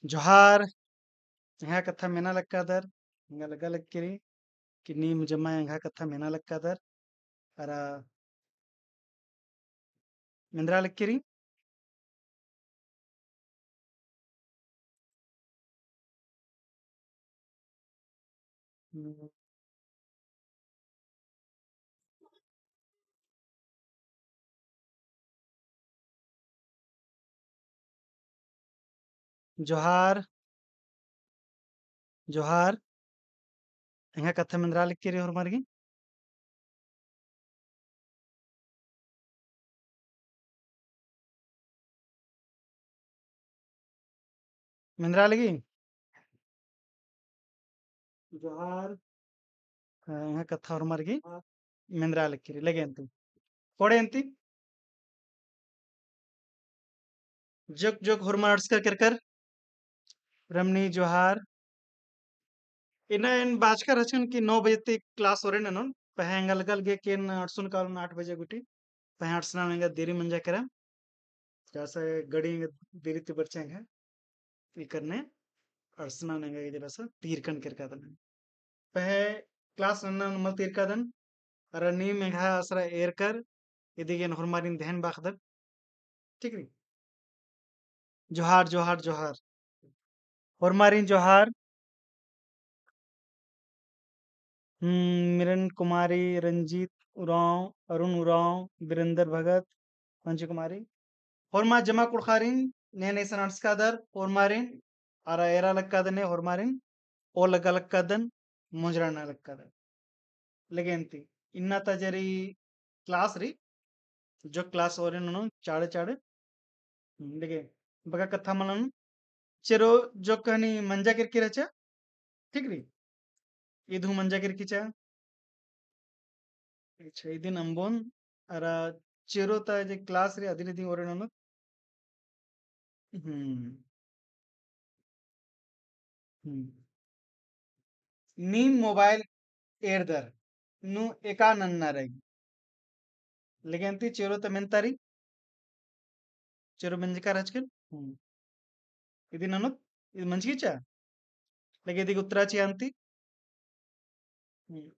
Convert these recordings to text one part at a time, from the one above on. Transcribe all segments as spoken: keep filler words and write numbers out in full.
जोहार। एंग्है कत्था मेना लक्कादर, एंगा लग्गा लक्की रई कि नीम जम्मा एंग्है कत्था मेना लक्कादर। अरा मेंदरा लक्की रई। जोहार। जोहार। एंग्है कत्था मेंदरा लक्की रई होरमर गे। मेंदरा लगी? जोहार। हाँ, एंग्है कत्था होरमर गे मेंदरा लक्की रई, लगे अन्ती। कोड़े अन्ती। जोक जोक होरमर अंड़सकर केरकर। रमनी जोहार। इन्ना एन बाचकर रहचकन कि नौ बजे ती class ओरे ननोन, पहें एंगा लग्गा लगी कि एन अंड़सुन कालोन आठ बजे गूटी, पहें अंड़सना एंगा देरी मंजा केरा, जैसे गड़ी एंगा देरी ती बरचा एंगा, ई करने अंड़सना एंगा इदे बस तीरकन केरकादन। पहें class नन्ना मल तीरकादन, अरा नीम एंग्है असरा एरकर, इदिगे एन होरमारिन देहन बाखदन। ठीक रई? जोहार, जोहार, जोहार। होरमारिन जोहार। हम्म, मिरन कुमारी, रंजीत उराँव, अरुण उराँव, वीरेंद्र भगत, पंचू कुमारी। होरमा जमा कुँड़ुख़ारिन, ने ने इसन अंड़सकादर, होरमारिन, अरा एरा लक्कादन ने होरमारिन, ओ लग्गा लक्कादन, मोंजरा नना लक्कादन। लगे अन्ती, इन्ना ता जे रई class रई, जोक class ओरे ननोन चाड़े चाड़े। हम्म, लगे, बग्गे कत्था मल ननोन, चेरो जोक हनी मंजा केरकी रहचा, ठीक रई? ईद हूँ मंजा केरकी चा। अच्छा, इदिन अम्बोन, अरा चेरो ता जे class रई, अदिन इदिन ओरे ननोत। हम्म। हम्म। नीम mobile एरदर, नू एका नन्ना रई। लगे अन्ती चेरो ता मेन्ता रई। चेरो मेंजका रहचकन। हम्म। इदिन ननोत, इद मंजकी चा। लगे इदिगे उत्तरा चिआ अन्ती। हम्म।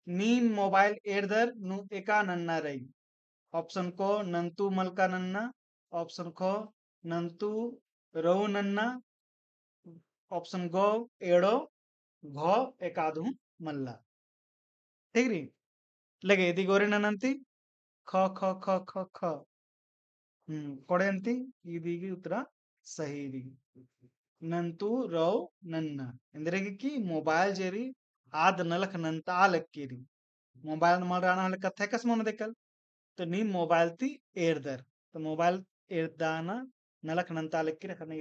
नीम mobile एरदर नू एका नन्ना रई। Option क नन्तु मलका नन्ना, option ख नन्तु रऊ नन्ना, option ग एड़ो, घ एकादहूँ मल्ला। ठीक रई? लगे इदिगे ओरे नना अन्ती, ख, ख, ख, ख, ख। हम्म, कोड़े अन्ती, इदिगे उत्तरा सही रई। नन्तु रऊ नन्ना। एन्देरगे कि mobile जे रई, आद नलख नन्ता लक्की रई। Mobile मल रअना होले कत्था एकासे मनो देकल। तो नीम mobile ती एरदर। तो mobile एरदना नलख नन्ता लक्की रई, ख़ने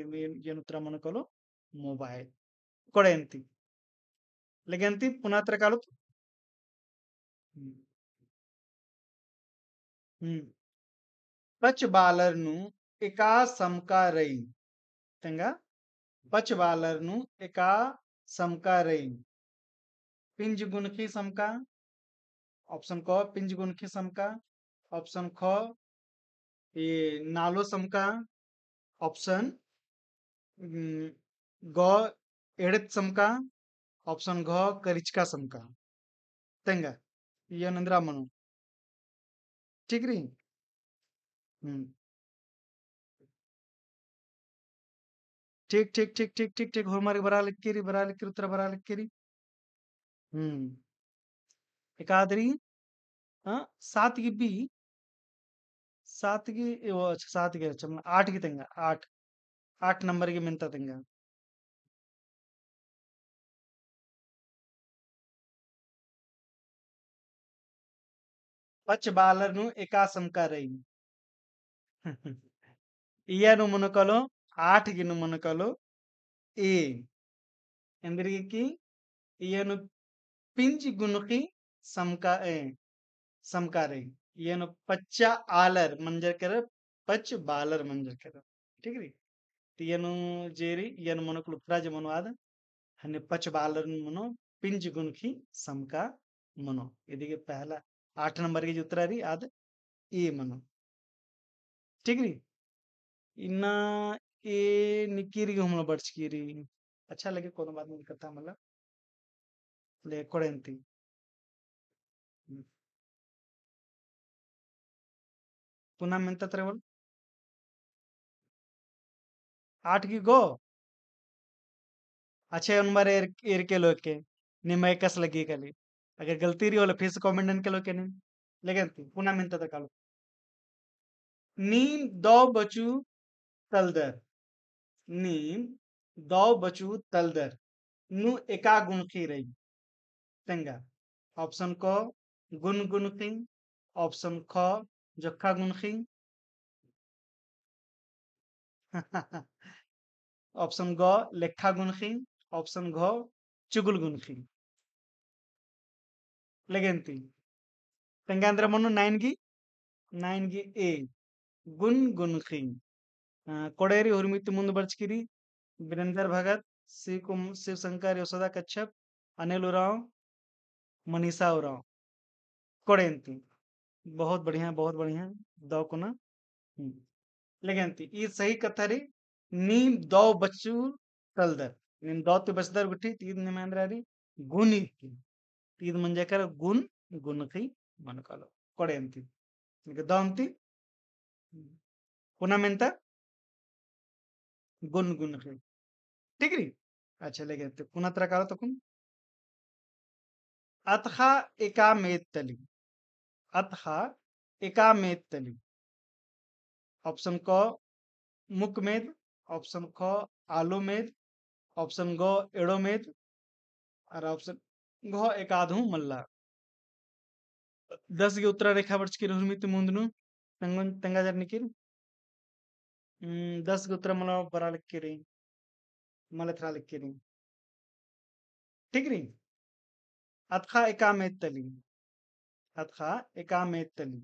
एन उत्तरा मनो कालो mobile। कोड़े अन्ती। लगे अन्ती पुना तरा कालोत। हम्म। हम्म। पच बालर नू एका समका रई। तेंगा, पच बालर नू एका समका रई। पिंज गुनखी समका, option क, पिंज गुनखी समका, option ख, ई नालो समका, option, उम, ग, एड़ेत समका, option घ, करिचका समका। तेंगा, इय्या नू एन्दरा मनो। ठीक रई? हम्म। ठीक, ठीक, ठीक, ठीक, ठीक, ठीक। होरमर बरआ लक्की रई, बरआ लक्की रई, उत्तरा बरआ लक्की रई। हम्म। एकाद रई, हाँ, सात गे बी, सात गे, ए, ओ, अच्छा, सात गे, अच्छा, मतलब आठ गे तेंगा, आठ, आठ नंबर गे मेन्ता तेंगा। पच बालर नू एका समका रई। इय्या नू मनो कालो, आठ गे नू मनो कालो, ए। एन्देरगे कि इय्या नू पिंज गुनखी समका, ए, समका रई। इय्या नू पच्चा आलर मंजर केरर, पच बालर मंजर केरर। ठीक रई? तो इय्या नू जे रई, इय्या नू मनो कालो उत्तरा जे मनो आद, ख़ने पच बालर नू मनो पिंज गुनखी समका मनो। इदिगे पहला आठ नंबर गे जे उत्तरा रई, आद ए मनो। ठीक रई? इन्ना ए निकिर गे हुमला बरचकी रई। अच्छा लगे कोनो बात नहीं कत्था मला। ले कोड़ेन्ती। पुना मेन्ता तरा बोल। आठ गी गो। अच्छा, उन बार एर, एर के लोके, निम्है एकासे लगी काली। अगर गलती रई होले फिर से comment नन के लोके नीम। लेकिन ती, पुना मेन्ता तरा कालो। नीम दौ बचू तलदर। नीम दौ बचू तलदर। नू एका गुनखी रई। तेंगा। Option क गुन गुनखी, option ख जोक्खा गुनखी, option ग लेखा गुनखी, option घ चुगुल गुनखी। लेगेन्ती। तेंगा एन्दरा मनो nine गी, nine गी A, गुन गुनखी। अ, कोड़ेरी हुरमी ती मुन्द बरचकी रई, वीरेंद्र भगत, शिव कुम-, शिव शंकर, यशोदा कच्छप, अनिल उराँव, मनीषा उराँव। कोड़ेन्ती। बहुत बढ़िया, बहुत बढ़िया। दौ कुना। हम्म। लेगेन्ती। ई सही कत्था रई, नीम दौ बचू तलदर। नीम दौ ती बचदर गुट्ठी, ती ईद निम्है एन्दरा रई, गुनी। ती ईद मंजा केरा गुन गुनखी मनो कालो। कोड़ेन्ती। इनके दौ अन्ती। पुना मेन्ता गुन गुनखी। ठीक रई? अच्छा, लेगेन्ती। पुना तरा कालो तखुन। अतख़ा एका मेद तली। अतख़ा एका मेद तली। Option क मुक मेद, option ख आलो मेद, option ग एड़ो मेद, अरा option घ एकाद हूँ मल्ला। दस गे उत्तरा नेखा बरचकी रई हुरमी ती मुन्द नू, तेंगोन, तेंगा जरा निकिर। हम्म, दस गे उत्तरा मला बरआ लगी रई, मला एथरआ लगी रई। ठीक रई? अतख़ा एका मेद तली। अतख़ा एका मेद तली।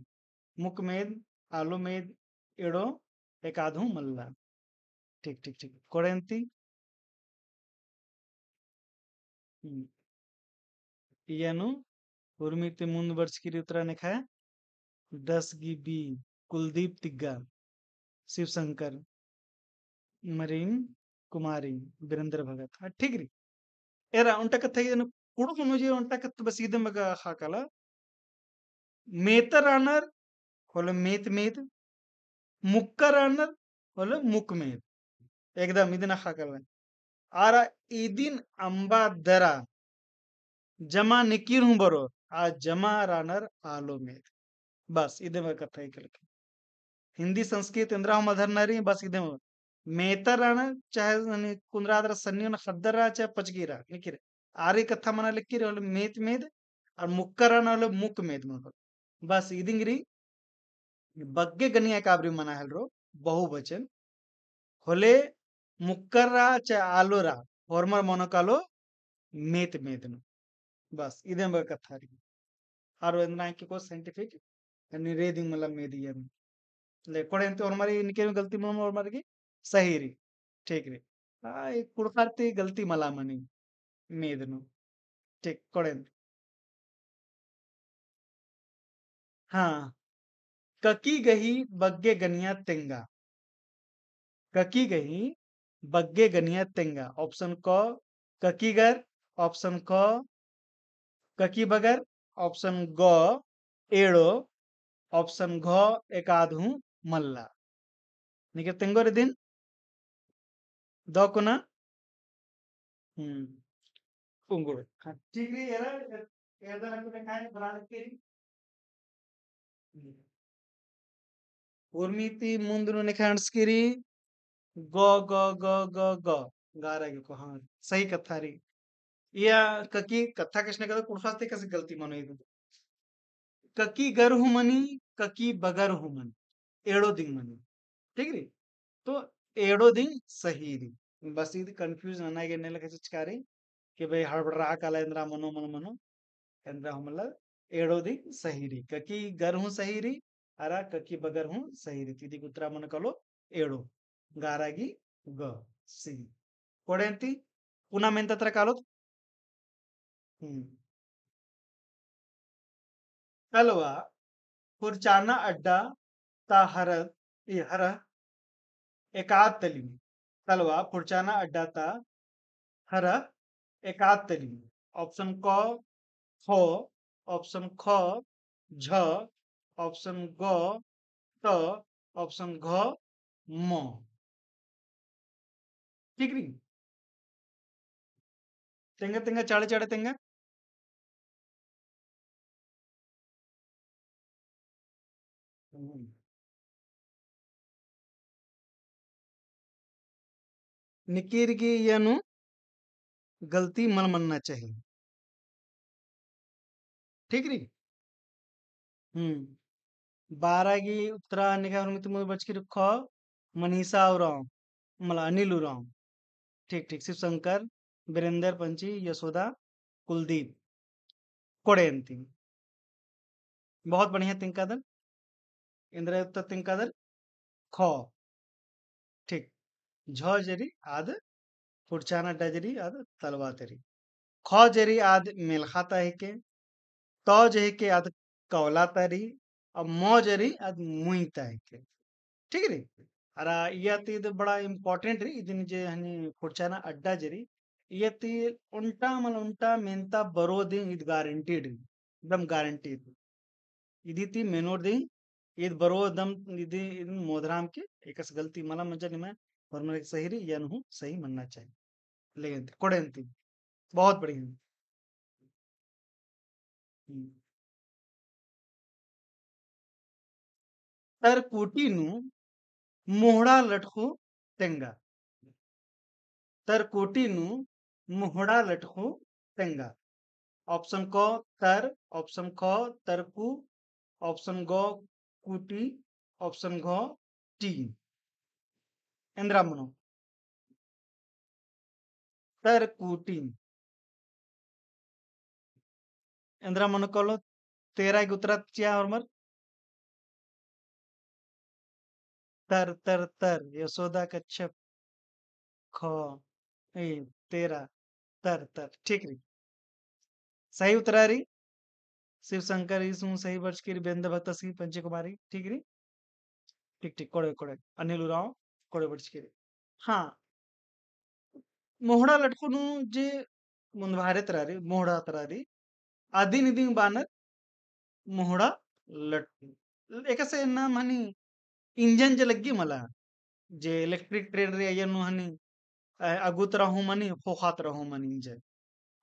मुक मेद, आलो मेद, एड़ो, एकाद हूँ मल्ला। ठीक, ठीक, ठीक। कोड़ेन्ती। हम्म। इया नू हुरमी ती मुन्द बरचकी रई उत्तरा नेखा दस गी B, कुलदीप तिग्गा, शिव शंकर, मरीन कुमारी, वीरेंद्र भगत। हाँ, ठीक रई। एरा ओन्टा कत्था इदन कुँड़ुख़ नू जे ओन्टा कत्था बस इदन बग्गे ख़क्खरआ काला। मेतर रअनर होले मेत मेद, मुक्कर रअनर होले मुक मेद। एकदम इदिन ख़क्खरआ काला। आरा इदिन अम्बा दरा जमा निकिर हूँ बरओर, आ जमा रअनर आलो मेद। बस, इदे बग्गे कत्था इकलके। हिन्दी संस्कृत एन्दरा हूँ मल धरना रई, बस इदे मेतर रअनर, चाहे यानी कुन्दरा दरा सन्नी ओना ख़द्दर रआ, चाहे पचगी रआ, निकिर। आर गे कत्था मना लगी रई होले मेत मेद, अरा मुक्कर रअनर होले मुक मेद मनो कालो। बस, इदिंग रई बग्गे गनिया काबरी मना हेलरो, बहुवचन। होले मुक्कर रआ चाहे आलो रआ, होरमर मनो कालो मेत मेद नू। बस, इदे बग्गे कत्था रई। आरो एन्दरा के को scientific, यानी रे दिंग मला मेद इया नू। ले, कोड़ेन्ती होरमर इनके में गलती मनो, होरमर गी सही रई। ठीक रई। आ, ई कुँड़ुख़र ती गलती मला मनी मेद नू। ठीक, कोड़ेन्ती। हाँ, ककी गही बग्गे गनिया तेंगा। ककी गही बग्गे गनिया तेंगा। Option क ककीगर, option ख ककी बगर, option ग एड़ो, option घ एकाद हूँ मल्ला। निके तेंगोर इदिन दौ कुना। हम्म। उंगुड़। हाँ, ठीक रई, एरा, एरा दरा कुना खाए बना के रई। उर्मी ती मुन्द नू नेखा अंड़सकी रई, ग, ग, ग, ग, ग, गारा गे को, हाँ, सही कत्था रई। इया ककी कत्था कछनखरआ काला कुँड़ुख़स ती कसी गलती मनो इदन। ककी गर हूँ मनी, ककी बगर हूँ मनी, एड़ो दिंग मनी। ठीक रई? तो एड़ो दिंग सही रई। बस इद confuse नना गे एन्ने लेखा चिचका रई कि भाई हड़बड़रआ काला एन्दरा मनो, मनो, मनो। एन्दरा हूँ मला एड़ो दिंग सही रई। ककी गर हूँ सही रई, अरा ककी बगर हूँ सही रई। इदी उत्तरा मनो कालो एड़ो। गारा गी ग, C। कोड़ेन्ती, पुना मेन्ता तरा कालोत। हम्म। कलवा खुरचाना अड्डा ता हरद, ई हरह एकाद तली। तलवा फुरचाना अड्डा ता हरा एकाद तली। Option क, ख, option ख, झ, option ग, ट, option घ, म। ठीक रई? तेंगा, तेंगा, चाड़े, चाड़े तेंगा। हम्म। निकिर गे इय्या नू गलती मल मन्ना चाही। ठीक रई? हम्म। बारा गे उत्तरा निका हुरमित मुझ बचकी रखो, मनीषा उराँव, मला अनिल उराँव। ठीक, ठीक, शिव शंकर, वीरेंद्र पंची, यशोदा, कुलदीप, कोड़े अन्ती। बहुत बढ़िया तिंकादर। एन्दरा उत्तर तिंकादर ख। ठीक। झ जे रई आद फुरचान अड्डा जे रई आद तलवा ता रई। ख जे रई आद मेलखा ता हिके। त जे हिके आद कौला ता रई। अब म जे रई आद मुई ता हिके। ठीक रई? अरा इय्या ती ईद बड़ा important रई, इदिन जे हनी फुरचाना अड्डा जे रई, इय्या ती ओन्टा मल ओन्टा मेन्ता बरो दिम ईद guaranteed रई, एकदम guaranteed। इदी ती मेनोर दिम ईद बरो दम इदी, इदिन मोधराम के एकस गलती मला मंजा निमा, होरमर सही रई, इय्या नू हूँ सही मन्ना चाही। लेकिन कोड़े अन्ती। बहुत बढ़िया। हम्म। तरकुटी नू मोहड़ा लटखो तेंगा। तरकुटी नू मोहड़ा लटखो तेंगा। Option क तर, option ख तरकू, option ग कुटी, option घ टीन। एन्दरा मनो? तरकुटी। एन्दरा मनो कालो? तेरा गे उत्तरा चिआ होरमर। तर, तर, तर, यशोदा कच्छप। ख, ए, तेरा, तर, तर, ठीक रई। सही उत्तरा रई। शिव शंकर ईस हूँ सही बरचकी रई, बेंद भक्तस की पंची कुमारी, ठीक रई। ठीक, ठीक, कोड़े, कोड़े, अनिल उराँव, कोड़े बरचकी रई। हाँ, मोहड़ा लटखो नू जे मुन्दभारे तरा रई, मोहड़ा तरा रई, अदिन इदिन बानर मोहड़ा लटखो। एकासे नाम हनी इंजन जे लग्गी मला, जे electric train रई अय्या नू हनी, अ, अगु तरा हूँ मनी, ख़ोख़ा तरा हूँ मनी इंजन।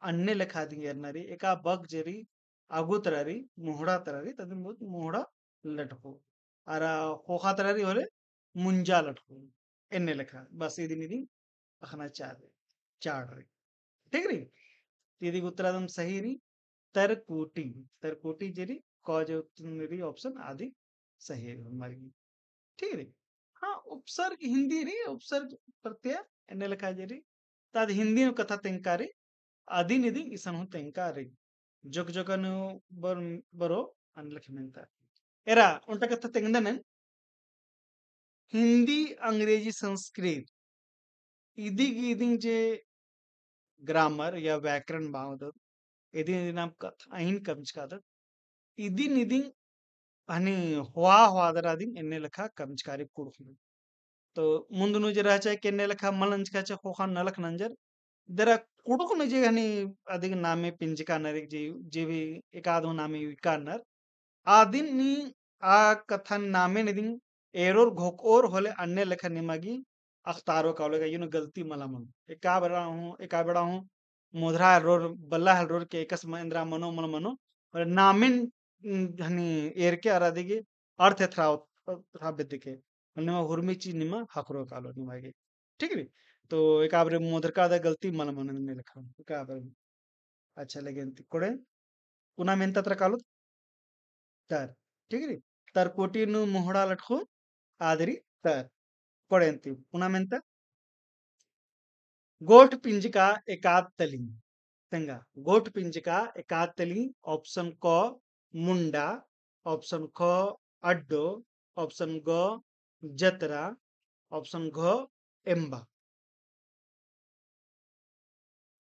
अन्ने लेखा दिम एरना रई, एका बग जे रई, अगु तरा रई, मोहड़ा तरा रई, तदिन बहुत मोहड़ा लटखो। अरा ख़ोख़ा तरा रई होले मुंजा लटखो। एन्ने लेखा, बस इदिन इदिन अख़ना चाड़ रई, चाड़ रई। ठीक रई? इदी उत्तरा एकदम सही रई, तरकुटी, तरकुटी जे रई, क जे उत्तर रई option आदि सही रई हमारी। ठीक रई? हाँ, उपसर्ग हिन्दी रई, उपसर्ग प्रत्यय एन्ने लेखा जे रई, ताद हिन्दी नू कत्था तेंगका रई, अदिन इदिन इसन हूँ तेंगका रई। जोक जोक नू बर-, बरो अन्ने लेखा मेन्ता। एरा, ओन्टा कत्था तेंगदन एन, हिन्दी, अंग्रेजी, संस्कृत, इदी गे इदिन जे grammar या व्याकरण बावदत, इदिन इदिन नाम कत्था अहिन कमचकादत, इदिन इदिन हनी होआ होआ दरा दिम एन्ने लेखा कमचका रई कुँड़ुख़ नू। तो मुन्द नू जे रहचा कि एन्ने लेखा मल नंजका चा ख़ोख़ा नलख नंजर, दरा कुँड़ुख़ नू जे हनी अदिगे नामे पिंजका नर जे, जे भी एकाद हूँ नामे उइका नर, आदिन नी आ कत्थन नामे निदिन एरोर घोकोर होले अन्ने लेखा निमा गे अख़तारो कालो का, इय्या नू गलती मला मनो। एका बेड़ा हूँ, एका बेड़ा हूँ मोधरा हेलरोर, बल्ला हेलरोर के एकस एन्दरा मनो, मल मनो, और नामेन, उम, हनी एरके अरा दिगे अर्थ एथरा, एथरा बेद्दके। निमा हुरमी चीज निमा ख़क्खरो कालो निमा गे। ठीक रई? तो एका बारी मोधरका दा गलती मल मनो एन्ने लेखा। एका बारी। अच्छा, लेकिन ती कोड़े पुना मेन्ता तरा कालो तर। ठीक रई? तरकुटी नू मोहड़ा लटखो आद रई तर। कोड़े ती पुना मेन्ता गोठ पिंजका एकाद तली। तेंगा, गोठ पिंजका एकाद तली, option क मुंडा, option ख अड्डो, option ग जतरा, option घ एम्बा।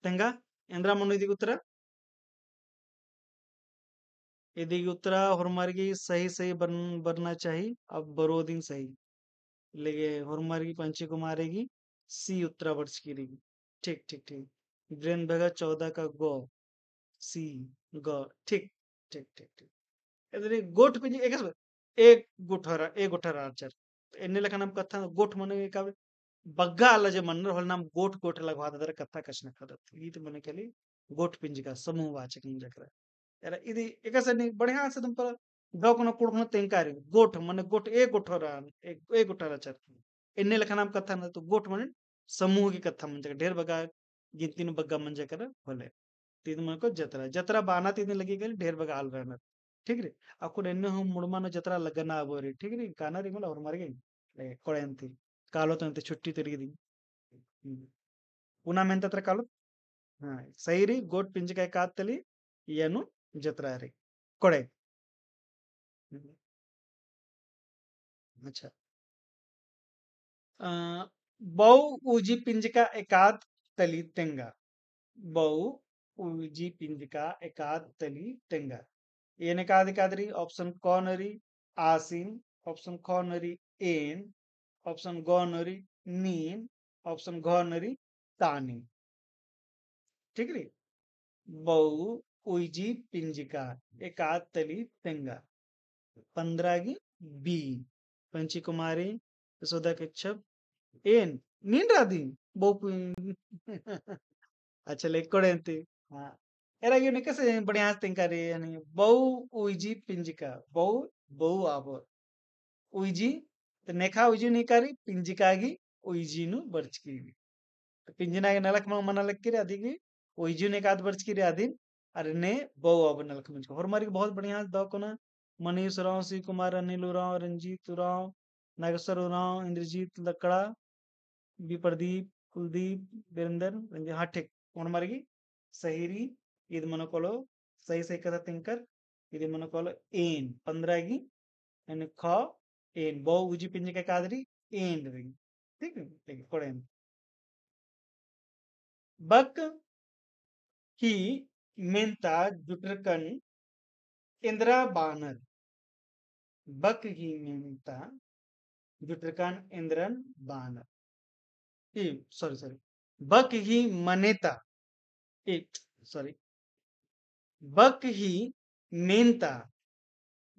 तेंगा, एन्दरा मनो इदी गे उत्तरा? इदी गे उत्तरा होरमर गे सही सही बरन-, बरना चाही, अब बरो दिम सही। लेगे होरमर गे पंची कुमारी गे C उत्तरा बरचकी रई। ठीक, ठीक, ठीक। बीरेन बग्गा चौदह का ग, C, ग, ठीक, ठीक, ठीक, ठीक। एदरी गोठ पिंजका एकासे, एक गोठरा, एक गोठरा आचर। एन्ने लेखा नाम कत्था गोठ मने का बग्गा आलर जे मनर होले नाम गोठ, गोठ लगभग दरा कत्था कछनखरदत। ई तो मने खाली गोठ पिंजका समूहवाचक मंजा केरा। एरा इदी एकासे नी बढ़िया से तुम पर दव कुना कुँड़ुख़ नू तेंगका रई। गोठ मने गोठ, एक गोठरा, एक, एक गोठरा आचर। एन्ने लेखा नाम कत्था ना तो गोठ मने समूह की कत्था मंजा केरा, ढेर बग्गा गिनती नू बग्गा मंजा केरा होले। तीन मने को जतरा, जतरा बाना तीन लगी गल ढेर बग्गा आलर रअनर। ठीक रई? अक्कुन एन्ने हूँ मुड़मा नू जतरा लगना अबो रई, ठीक रई? काना रई मला होरमर गे, ए, कोड़े अन्ती। कालो तो अन्ती छुट्टी तरी दी। हम्म। पुना मेन्ता तरा कालो? हाँ, सही रई, गोठ पिंजका एकाद तली, इया नू जतरा रई। कोड़े। अच्छा। अ, बऊ उजी पिंजका एकाद तली तेंगा। बऊ उजी पिंजका एकाद तली तेंगा। एन एकाद एकाद रई, option क नू रई आसिन, option ख नू रई एन, option ग नू रई नीन, option घ नू रई तानी। ठीक रई? बऊ उइजी पिंजका एकाद तली तेंगा। पन्द्रह गी B। पंची कुमारी, यशोदा कच्छप, एन, नीन रअदी, बऊ पि-, अच्छा, ले कोड़े अन्ती। हाँ। एरा गे एकासे बढ़िया से तेंगका रई, यानी बऊ उइजी पिंजका, बऊ, बऊ आबोर। उइजी, तो नेखा उइजी नू एका रई, पिंजका गी उइजी नू बरचकी रई। तो पिंजना गी नलख मल मना लगी रई, अदी गी उइजी नू एकाद बरचकी रई अदिन, अरा ने बऊ आबोर नलख मंजकी। होरमर गे बहुत बढ़िया दव कुना, मनीष उराँव, शिव कुमार, अनिल उराँव, रंजीत उराँव, नागेश्वर उराँव, इंद्रजीत लकड़ा, बी प्रदीप, कुलदीप, वीरेंद्र, रंजीत, हाँ, ठीक। होरमर गी सही रई, ईद मनो कालो, सही सही कत्था तेंगकर, ईद मनो कालो एन, पन्द्रह गी, यानी ख, एन, बऊ उजी पिंजका एकाद रई, एन रई। ठीक है, ठीक है, कोड़े एन। बक ही मेन्ता जुटरकन एन्द्रा बानर। बक ही मेन्ता जुटरकन एन्द्रन बानर। ई, sorry, sorry। बक ही मनेता। ई, sorry। बक ही मेन्ता,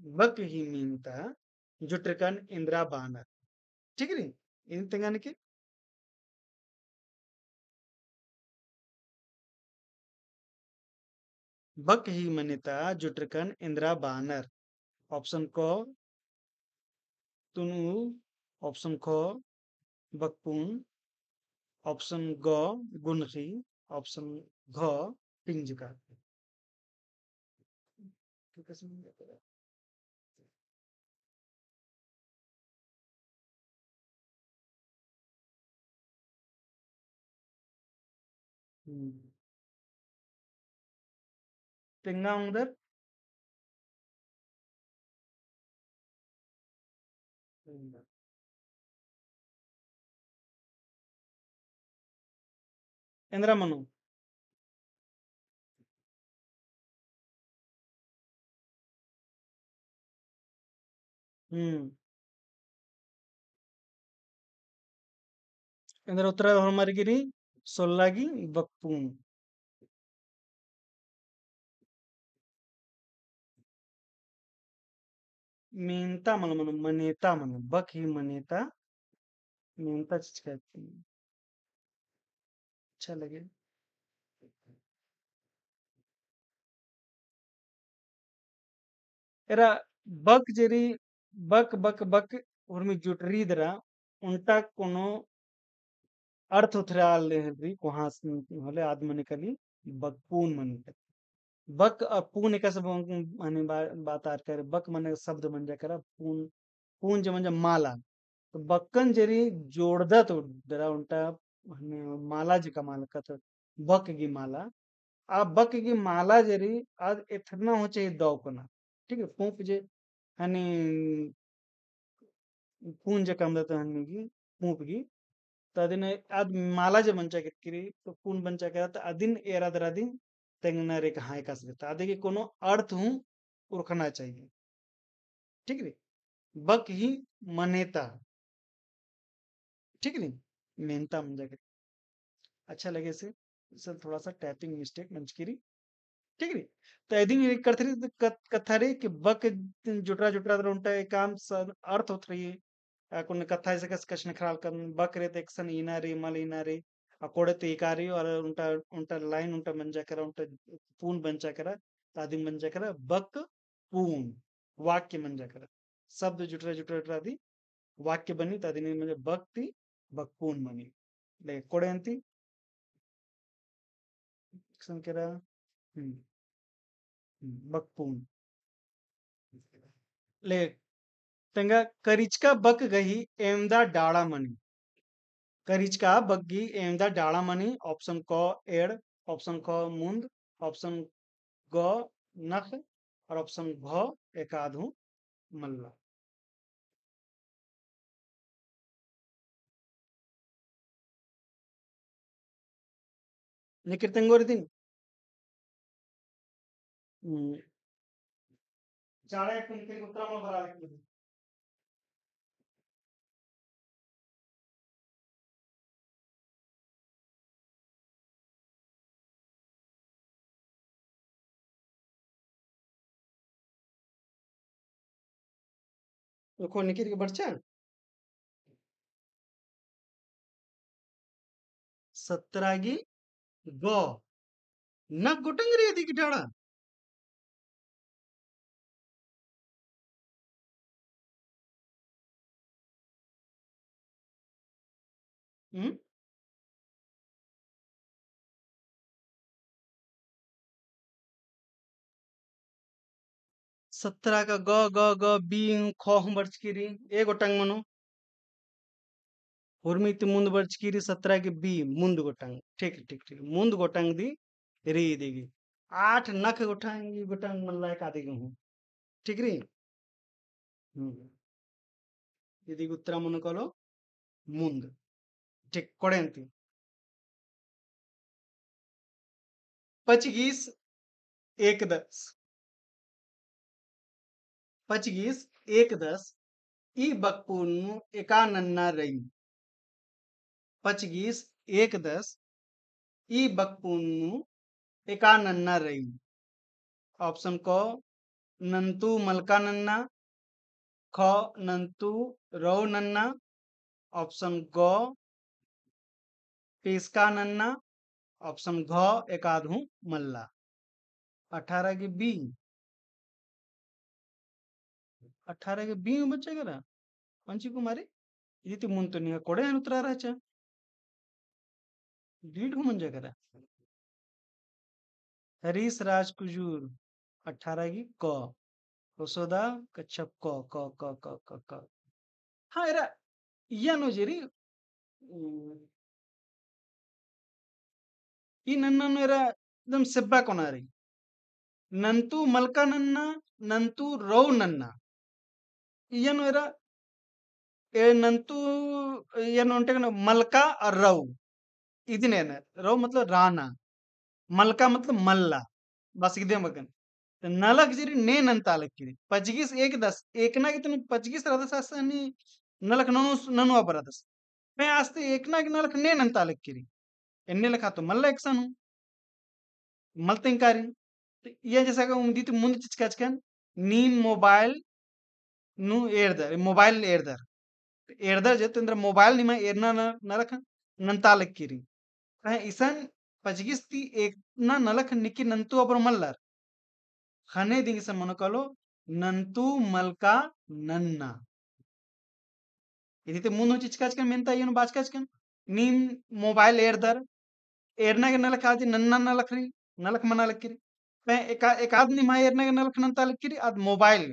बक ही मेन्ता जुटरकन एन्द्रा बानर। ठीक रई? इन तेंगन के बक ही मनेता जुटरकन एन्द्रा बानर। Option क तुनु, option ख बकपुन, option ग गुनखी, option घ पिंजका। हम्म। तेंगा ओंगदर। एन्द्रा मनो। हम्म। एन्द्रा उत्तरा होरमर गी रई, सोल्ला गी बकपुन। मेन्ता मल मनो, मनेता मनो, बक ही मनेता, मेन्ता चिचका। अच्छा लगे। एरा बक जे रई, बक, बक, बक, उर्मी जुटरी दरा, ओन्टा कोनो अर्थ उथरा ले हल रई, कोहाँ से होले आद मने काली बकपुन मने काली। बक अ पुन एकासे ब-, मने बा-, बात आर करे, बक मने शब्द मंजा केरा, पुन, पुन जे मंजा माला। तो बकन जे रई जोड़दत दरा ओन्टा मने माला जेका माला कत्था, बक गी माला। आ बक गी माला जे रई, आद एथरना होचे दव कोना। ठीक है, पूँप जे हनी पुन जे कमदत हनी गी, पूँप गी। तो अदिन आद माला जे मंजा केरकी रई, तो पुन मंजा केरा, तो अदिन एरा दरा अदिन तेंगना रई कहाँ एकासे। तो अदि गी कोनो अर्थ हूँ उरखना चाहिए। ठीक रई? बक ही मनेता। ठीक रई? मेन्ता मंजा करी। अच्छा लगे से, इसन थोड़ा सा typing mistake मंजकी रई। ठीक रई? तो इदिन करथरी कत-, कत्था रई कि बक जुटरा जुटरा दर ओन्टा एकअम स-, अर्थ होत रई। अक्कुन कत्था ऐसे कस कछनखरालकन बक रई तो एकसन इना रई, मल इना रई। अक्कुन कोड़े तो इका रई और ओन्टा, ओन्टा line ओन्टा मंजा केरा, ओन्टा पून मंजा केरा, तो अदिन मंजा केरा बक पून, वाक्य मंजा केरा। शब्द जुटरा जुटरा जुटरा दी वाक्य बनी, तो अदिन मंजा बक ती बकपून मनी। ले कोड़े अन्ती एकसन केरा, हम्म, हम्म, बकपून। ले तेंगा करिचका बक गही एवंदा डाड़ा मनी। करिचका बक गही एवंदा डाड़ा मनी। Option क एंड़, option ख मुन्द, option ग नख और option घ एकाद हूँ मल्ला। निकिर तेंगोर दिन। हम्म। चाड़ा एक मिनट के उत्तरा में बरा लिख दे। ओखो निकिर के बरचा। सतरा गी ग। नख गोटंग रई इदी गी डाड़ा। हम्म? सतरा का ग, ग, ग, बी, ख हूँ बरचकी रई, ए गोटंग मनो। हुरमी ती मुन्द बरचकी रई सतरा के बी, मुन्द गोटंग। ठीक, ठीक, ठीक। मुन्द गोटंग दी रई इदी गी। आठ नख गोटंग, गोटंग मल्ला एकाद गी हूँ। ठीक रई? हम्म। इदी गी उत्तरा मनो कालो मुन्द। ठीक, कोड़े अन्ती। पचगीस एकदस। पचगीस एकदस ई बकपून नू एका नन्ना रई। पचगीस एकदस ई बकपून नू एका नन्ना रई। Option क नन्तु मलका नन्ना, ख नन्तु रौ नन्ना, option ग पेसका नन्ना, option घ एकाद हूँ मल्ला। अठारह गे बी, अठारह गे बी में बच्चा करा पंची कुमारी। इदी ती मुन्द तो निंगा कोड़े हन उत्तरा रहचा। डीड हूँ मंजा करा। हरीश राज कुजूर, अठारह गी क। होसोदा कच्छप क, क, क। हाँ, एरा इया नू जे रई, उम, ई नन्ना नू एरा एकदम सेब्बा कोना रई। नन्तु मलका नन्ना, नन्तु रौ नन्ना। इया नू एरा, ए नन्तु, इया नू ओन्टे कना मलका और रौ। इदिन एन्ने, रौ मतलब राना, मलका मतलब मल्ला, बस इदे मगन। तो नलख जे रई ने नन्ता लगी रई। पचगीस एकदस, एकना गे तो पचगीस रअदस आसनी नलख ननु, ननु अबरदस। मैं आस्ते एकना गे नलख ने नन्ता लगी रई। एन्ने लेखा तो मल्ला एकसन हूँ। मल तेंका रई। तो इया जैसा का उम्दी तो मुन्द चिचका चिकन, नीम मोबाइल नू एरदर, मोबाइल एरदर। एरदर जे तो एन्दरा मोबाइल निमा एरना न-, नलख नन्ता लगी रई। कहे इसन पचगीस ती एकना नलख निकी नन्तु अबर मल्लर। ख़ने दिंग इसन मनो कालो नन्तु मलका नन्ना। इदी ते मुन्द हूँ चिचका चिकन मेन्ता इयन बाचका चिकन। नीम मोबाइल एरदर, एरना गे नलख आदी नन्ना नलख रई, नलख मना लगी रई। तै एका-, एकाद निमा एरना गे नलख नन्ता लगी रई, आद मोबाइल,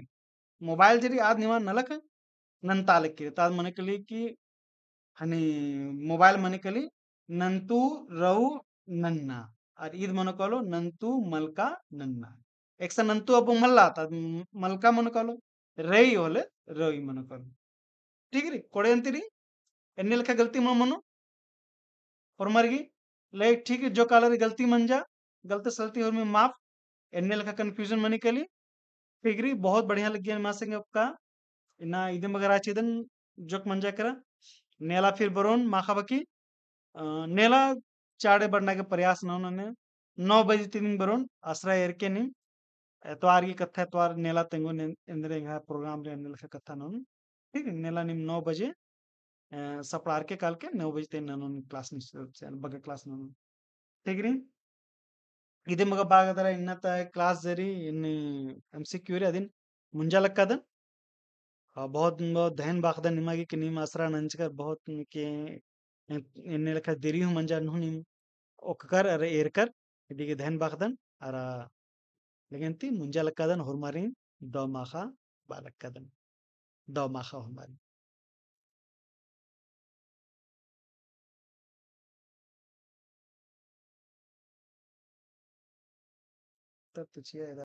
मोबाइल जे रई आद निमा नलख नन्ता लगी रई। तो आद मने कली कि हनी मोबाइल मने कली नन्तु रऊ नन्ना। और ईद मनो कालो नन्तु मलका नन्ना। एकसन नन्तु अबो मल्ला, तो आद मलका मनो कालो, रई होले रई मनो कालो। ठीक रई, कोड़े अन्ती रई, एन्ने लेखा गलती मल मनो। होरमर गे, ले ठीक रई, जो काला रई गलती मंजा, गलती सलती होरमी माफ, एन्ने लेखा confusion मनी कली। ठीक रई, बहुत बढ़िया लग्गिया मा संगे ओक्का। इन्ना इदे मगर आचिदन जोक मंजा केरा। नेला फिर बरोन माखा बकी, अ, नेला चाड़े बरना गे प्रयास ननोन ने, नौ बजे ती नीम बरोन, असरा एरके नीम, एतवार की कत्था एतवार नेला तेंगोन एन-, एन्देर एंग्है program रई एन्ने लेखा कत्था ननोन। ठीक है, नेला नीम नौ बजे, अ, सपड़ारके कालके नौ बजे ती ननोन class नीम से, से बग्गे class ननोन। ठीक रई? इदे मगा बागदरा इन्ना ता class जे रई, इन्नी MCQ रई, अदिन मुंजा लक्कादन। अ, बहुत, बहुत धैन बाखदन निमा गे कि नीम असरा नंजकर बहुत के, एन-, एन्ने लेखा देरी हूँ मंजा नू नीम ओक्कर अरा एरकर, इदी गे धैन बाखदन, अरा लेकिन ती मुंजा लक्कादन होरमारिन दव माखा बआ लक्कादन। दव माखा होरमारिन। तब तो चिआ